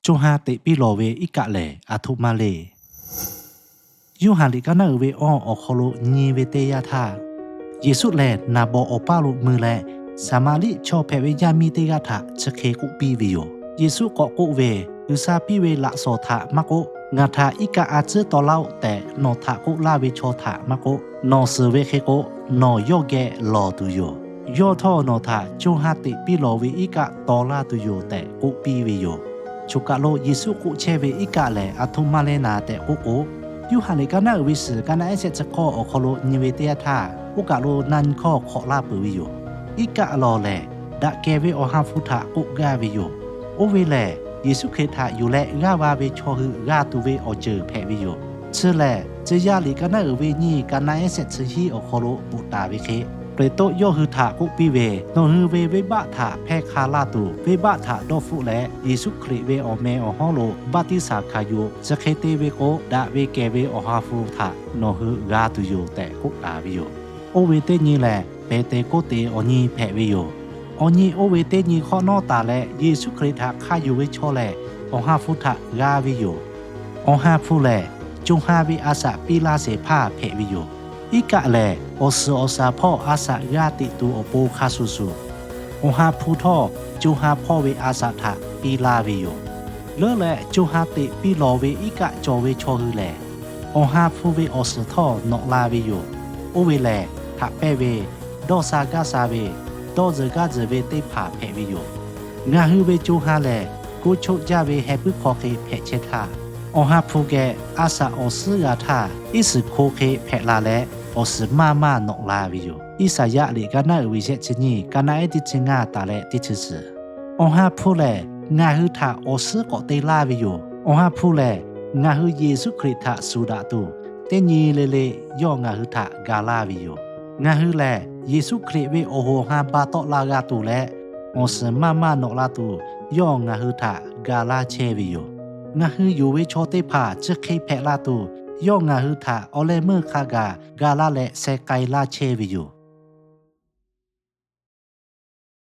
co ha teꞈ piˇ lawˬ ve iˉ kaˆ lehˬ, aˬ htoꞈ ma le. Yoˇhanˬ liꞈ kaˉ naˉ uiˍ ve awˇ awˬ hk'aw lo nyi ve teˇ yanˇ htaˇ, Yeˍsuˆ lehˬ naˍ bawˍ awˬ paˇ lo mui leh, Saˍmaˍriˆ chaw hpehꞈ ve yaˇ miˇ teˇ g'aˇ htaꞈ chi hk'e k'oˆ piˇ ve yoˬ. Yeˍsuˆ k'awꞈ k'oˆ ve, G'uiˬsha piˇ ve laꞈ shawnˍ htaꞈ maˇ k'oˆ, ngaˬ htaꞈ iˉ kaˆ a tcuhˉ taw laˇ-oˆ tehꞈ nawˬ htaꞈ k'oˆ laˇ ve chaw htaꞈ maˇ k'oˆ, nawˬ suhˍ ve hk'e k'o, nawˬ yawˇ geh lawˬ tuˬ yoˬ. Yawˇ htawˇ nawˬ htaꞈ co ha teꞈ piˇ lawˬ ve iˉ kaˆ taw laˇ tuˬ yoˬ tehꞈ k'oˆ piˇ ve yoˬ. Choˬ kaˬ lo Yeˍsuˆ k'oˆ chehˇ ve iˉ kaˆ lehˬ, aˬ htoꞈ ma le naˍ tehꞈ k'oˆ k'o, Yoˇhanˬ liꞈ kaˉ naˉ uiˍ ve suhˍ kaˉ naˆ ehˉ shehˆ chi hk'awˇ awˬ hk'aw lo nyi ve teˇ yanˇ htaˇ, oˇ kaˬ lo na nyi hkawˇ hk'awꞈ laˇ peuˬ ve yoˬ. Iˉ kaˆ lawˬ lehˬ, daꞈ kehˬ ve Awˬ ha hpu htaꞈ k'oˆ gaˇ ve yoˬ. Oˇ ve lehˬ, Yeˍsuˆ Hkriꞈ htaꞈ yuˬ leh g'aˇ va ve chaw hui g'a tuˬ ve awˬ ceuˬ hpehꞈ ve yoˬ. Chi lehˬ, tcuh yaˇ liꞈ kaˉ naˉ uiˍ ve nyiˇ kaˉ naˆ ehˉ shehˆ chi hiˉ awˬ hk'aw lo bvuhꞈ taˍ ve hk'e, Peˍtruˆ yawˇ hui htaꞈ k'oˆ piˇ ve, Nawˬ hui ve venˇbaˆ htaꞈ hpehˇ hk'a laˇ tuˬ, venˇbaˆ htaꞈ dawˇ hpfuhˆ leh, Yeˍsuˆ Hkriꞈ ve awˬ meh awˬ hawˉ lo baˆtiˆsaˬ hkanˍ yuˬ-oꞈ. Chi hk'e te ve k'o, daꞈ ve kehˬ ve Awˬ ha hpu htaꞈ nawˬ hui g'a tuˬ yoˬ tehꞈ k'oˆ taˍ ve yoˬ. Oˇ ve teˇ nyi lehˬ, Peˍteˍkoˆteˍ awˬ nyi hpehꞈ ve yoˬ. Awˬ nyi oˇ ve teˇ nyi hk'awꞈ nawˉ taˍ leh, Yeˍsuˆ Hkriꞈ htaꞈ hk'a yuˬ ve chaw lehˬ, Awˬ ha hpu htaꞈ g'a ve yoˬ. Awˬ ha hpu lehˬ, co ha ve a shaꞈ piˇ laˇ shehˍ hpaˇ hpehꞈ ve yoˬ. Iˉ kaˆ lehˬ, awˬ suhˍ awˬ shaˍ hpawˇ a shaꞈ g'aˇ teꞈ tuˬ awˬ pon hk'a shuˍ shuˍ, Awˬ ha hpu htawˇ co ha hpawˇ ve a shaꞈ htaꞈ piˇ laˇ ve yoˬ. Leuˉ leh co ha teꞈ piˇ lawˬ ve iˉ kaˆ cawˬ ve chaw hui lehˬ, Awˬ ha hpu ve awˬ suhˍ htawˇ nawꞈ la ve yoˬ. Oˇ ve lehˬ, haꞈ pehnˇ ve, dawˇ sha gaˇ sha ve, dawˇ zuhˬ gaˇ zuhˬ ve teˇ hpaˍ hpehꞈ ve yoˬ. Ngaˬ hui ve co ha lehˬ, koˇ choˆ jaˇ ve heh puiˉ hk'aw hk'e hpehꞈ chehˇ htaˇ, Awˬ ha hpu geh a shaꞈ awˬ suhˉ g'a htaˇ, iˉ suhˍ hko hk'e hpehꞈ la leh, awˬ suhˍ maˇ maˇ nawꞈ la ve yoˬ. Iˉsaˍyaˆ liꞈ kaˉ naˉ uiˍ ve shehˆ chi nyiˇ kaˉ naˆ ehˉ teˇ chi ngaˇ taˍ leh teˇ chi suhˍ. Awˬ ha hpu lehˬ, ngaˬ hui htaꞈ awˬ suhˉ k'awꞈ te laˇ ve yoˬ. Awˬ ha hpu lehˬ, ngaˬ hui Yeˍsuˆ Hkriꞈ htaꞈ shuˍ daꞈ tuˬ, teˇ nyi le le yawˇ ngaˬ hui htaꞈ ga laˇ ve yoˬ. Ngaˬ hui lehˬ, Yeˍsuˆ Hkriꞈ ve awˬ hoꞈ awˬ ha ba tawˆ la g'a tuˬ leh, awˬ suhˍ maˇ maˇ nawꞈ la tuˬ, yawˇ ngaˬ hui htaꞈ ga laˇ chehˇ ve yoˬ. Ngaˬ hui yonˍ ve chaw teˇ hpaˍ chi hk'e hpehꞈ la tuˬ, yawˇ ngaˬ hui htaꞈ awˬ leh meuˇ hk'a gaˬ ga laˇ leh sheh k'ai laˇ chehˇ ve yoˬ.